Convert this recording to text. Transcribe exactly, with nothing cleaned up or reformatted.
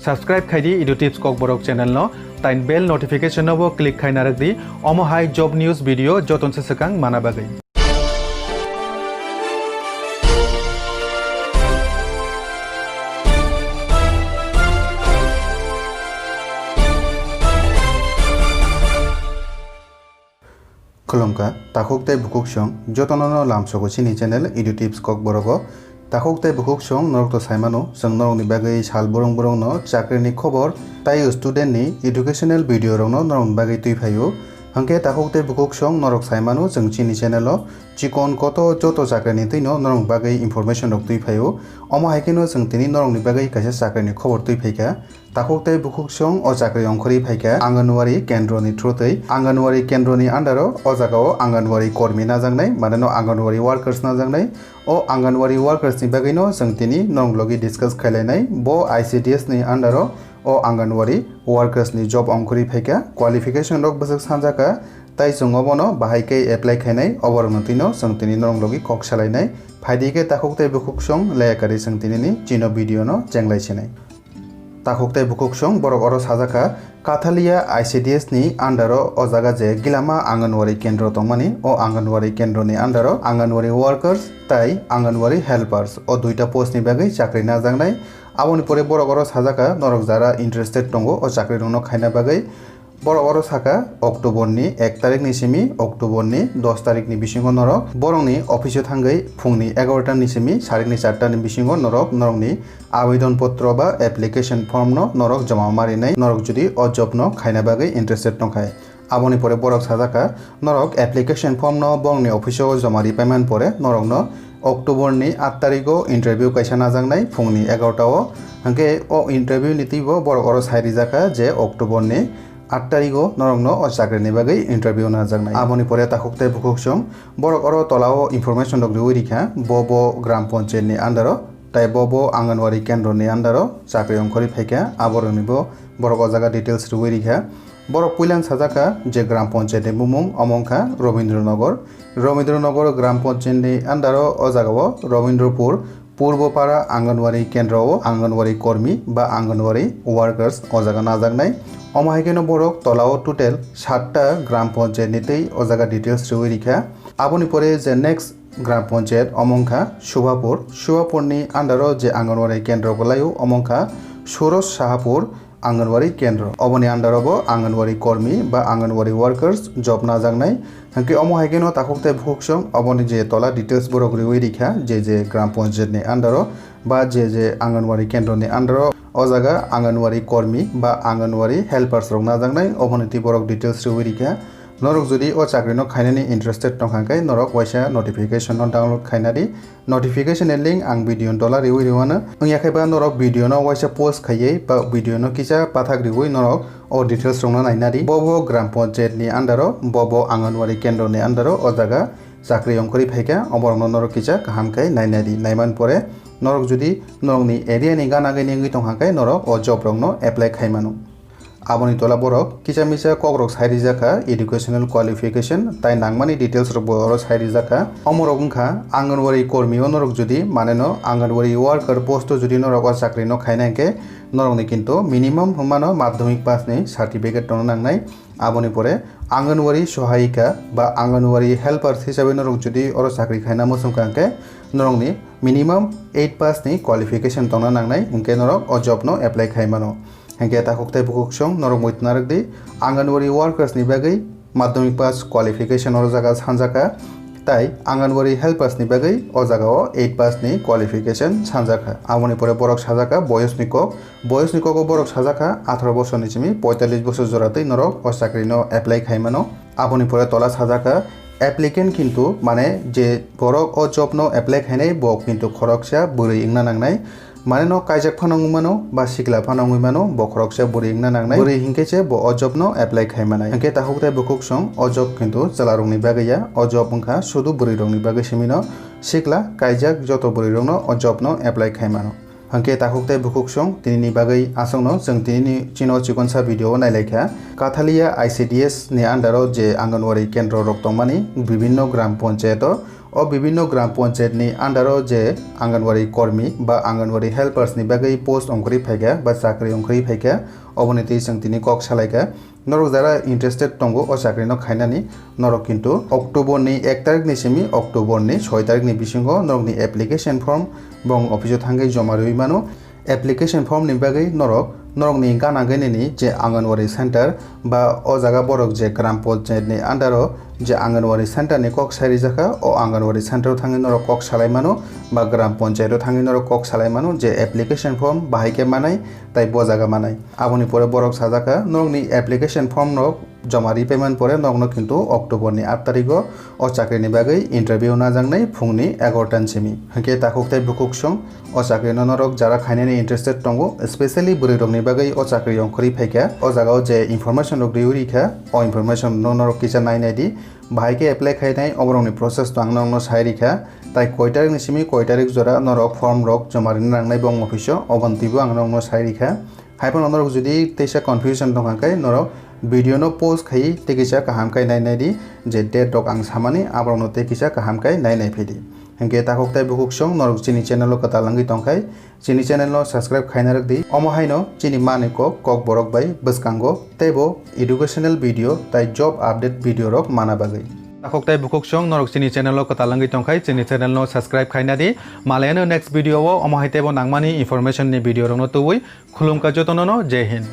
Subscribe khai di Edu Tips Kokborok channel no, tai bell notification no bo click khai narwk di, omo hai job news video joton se swkang mana bagwi. Khulumkha, takhuk tei bukhuk song jotono no lamsogo chini channel Edu Tips Kokborogo. Takhuk tei bukhuk song norok to saimano, chwng norokni bagwi sal borong borong no chakrini khobor tai student ni educational video rok no norokni bagwi twi phaio. Hwnkhe takhuk tei bukhuk song norok saimano chwng chini channel o chikon koto joto chakrini twi no norokni bagwi information rok twi phaio. Omo hai kheno chwng tini norokni bagwi kaisa chakrini khobor twi phaikha. Takhuk tei bukhuk song o chakri ongkhorwi phaikha Anganwadi kendroni through twi. Anganwadi kendroni under o, o jaga o Anganwadi kormi najaknai, mane no Anganwadi workers najaknai. O Anganwadi workers ni bagwi no chwng tini norok logi discuss khailainai. Bo I C D S ni under o, o Anganwadi workers ni job ongkhorwi phaikha. Qualification rok bwswk sanjakha, tai chwng obono bahai khe apply khainai, oborokno twino chwng tini norok logi kok salainai. Phaidi khe takhuk tei bukhuk song leya kwrwi chwng tini ni chino video no chenglai sinai. Takhuk tei bukhuk song borok oro sajakha, Kathalia I C D S ni under o o jaga je Gilama Anganwadi kendro tongmani, o Anganwadi kendro ni under o Anganwadi workers tai Anganwadi helpers o duita post ni bagwi chakri najaknai. Aboni pore borok oro sajakha, norok jara interested tongo o chakri rokno khaina bagwi, borok oro saka, October ni ek tarik ni simi October ni dos tarik ni bisingo norok borokni office o thangwi phungni egaroh ta ni simi sarikni char ta ni bisingo norok norokni abedon potro ba application form no norok joma marinai, norok jodi o job no khaina bagwi interested tongkhai. Aboni pore borok sajakha, norok application form no borokni office o joma ri paimani pore norokno October ni aat tarigo interview kaisa najaknai phungni egaroh ta o. Hwnkhe o interview ni twibo borok oro sai rijakha je October ni aat tarigo norokno o chakrini bagwi interview najaknai. Aboni pore takhuk tei bukhuk song borok oro tola o information rok riwi rikha, bo bo gram panchayat ni under o, tai bo bo Anganwadi kendro ni under o chakri ongkhorwi phaikha, aborokni bo borok o jaga details riwi rikha. Borok puilan sajakha je gram panchayat ni bumung omo wngkha Rabindranagar. Rabindranagar gram panchayat ni under o, o jaga o Rabindrapur Purbo Para Anganwadi kendro o Anganwadi kormi ba Anganwadi workers o jaga najaknai. Omo hai kheno borok tola o total satta gram panchayat ni tei o jaga details riwi rikha. Aboni pore je next gram panchayat omo wngkha Subhapur. Subhapur ni under o je Anganwadi kendro kwlaio omo wngkha Suros Sahapur Anganwadi kendro. Oboni under o bo Anganwadi kormi ba Anganwadi workers job najaknai. Hwnkhe omo hai kheno takhuk tei bukhuk song oboni je tola details borok riwi rikha, je je gram panchayat ni under o ba je je Anganwadi kendro ni under o, o jaga Anganwadi kormi ba Anganwadi helpers rok najaknai, oboni twi borok details riwi rikha. Norok jodi o chakri no khainani interested tongkha khe norok waisa notification no download khaina di. Notification ni link ang video ni tola riwi rwano. Wngya khe ba norok video no waisa pause khaiwi ba video no kisa pathak riwi norok o details rok no naina di. Bo bo gram panchayat ni under o, bo bo Anganwadi kendro ni under o, o jaga chakri ongkhorwi phaikha, oborok no norok kisa kaham khe naina di. Naiman pore norok jodi norok ni area ni gana gini wngwi tongkha khe norok o job rok no apply khai mano. Aboni tola borok kisa misa kokrok sai rijak kha, educational qualification tai nangmani details rok bo oro sai rijak kha. Omorok wngkha Anganwadi kormi o norok jodi maneno Anganwadi worker post o jodi norok o chakri no khaina hwnkhe norokni kintu minimum hwnmano madhyamik pass ni certificate tongna nangnai. Aboni pore Anganwadi sohayika ba Anganwadi helpers hisabe norok jodi oro chakri khaina muchungkha hwnkhe norokni minimum eight pass ni qualification tongna nangnai, hwnkhe norok o job no apply khai mano. Hwnkhe takhuk tei bukhuk song norok muitu narwk di, Anganwadi workers ni bagwi madhyamik pass qualification oro jaga sanjak kha, tai Anganwadi helpers ni bagwi o jaga o eight pass ni qualification sanjak kha. Aboni pore borok sajak kha boyos ni kok, boyos ni kok o borok sajak kha atharo bosor ni simi poitallis bosor jora twi norok o chakri no apply khai mano. Aboni pore tola sajak kha applicant kintu mane je borok o job no apply khainai bo kintu khoroksa bwrwi wngna nangnai. Mane no kaijak phano wngwi mano ba sikla phano wngwi mano, bo khoroksa bwrwi wngna nangnai. Bwrwi hinkhe se bo o job no apply khai manai. Hinkhe takhuk tei bukhuk song o job kintu chwla rokni bagwi ya, o job wngkha sudu bwrwi rokni bagwi simi no, sikla kaijak joto bwrwi rokno o job no apply khai mano. Hwnkhe takhuk tei bukhuk song tinini bagwi aswkno chwng tinini chino chikonsa video o nailaikha. Kathalia I C D S ni under o je Anganwadi kendro rok tongmani bibinno gram panchayat o, o bibinno gram panchayat ni under o je Anganwadi kormi ba Anganwadi helpers ni bagwi post ongkhorwi phaikha ba chakri ongkhorwi phaikha, oboni twi chwng tini kok salaikha. Norok jara interested tongo o chakri no khainani, norok kintu October ni ek tarik ni simi October ni soi tarik ni bisingo norok ni application form bong office o thangwi joma rwi mano. Application form ni bagwi norok norok ni gana gini ni je Anganwadi center ba o jaga borok je gram panchayat ni under o je Anganwadi center ni kok sai rijakha, o Anganwadi center o thangwi norok kok salai mano ba gram panchayat o thangwi norok kok salai mano je application form bahai khe manai tai bo jaga manai. Aboni pore borok sajak kha, norokni application form rok joma ri phaimani pore norokno kintu October ni aat tarigo o chakri ni bagwi interview najaknai phungni egarota ni simi. Hwnkhe takhuk tei bukhuk song o chakri no norok jara khainani interested tongo, specially bwrwi rokni bagwi o chakri ongkhorwi phaikha. O jaga o je information rok riwi rikha, o information no norok kisa nainai di. Bahai khe apply khainai, oborokni process to ang norokno sai rikha. Tai koi tarik ni simi koi tarik jora norok form rok joma rina nangnai bong office o, oboni twibo ang norokno sai rikha. Haiphano norok jodi teisa confusion tongkha khe norok video no pause khai tei kisa kaham khai nai nai di, je date rok ang samani aborokno tei kisa kaham khai nai nai phi di. Hwnkhe takhuk tei bukhuk song norok chini channel o kwtal wngwi tongkhai, chini channel no subscribe khaina rwk di. Omo haino chini manwi kok Kokborok bai bwskango teibo educational video tai job update video rok mana bagwi. Takhuk tei bukhuk song norok chini channel o kwtal wngwi tongkhai, chini channel no subscribe khaina di. Malayano next video o omo hai teibo nangmani information ni video rokno tubui. Khulumkha jotono no, Jai Hind.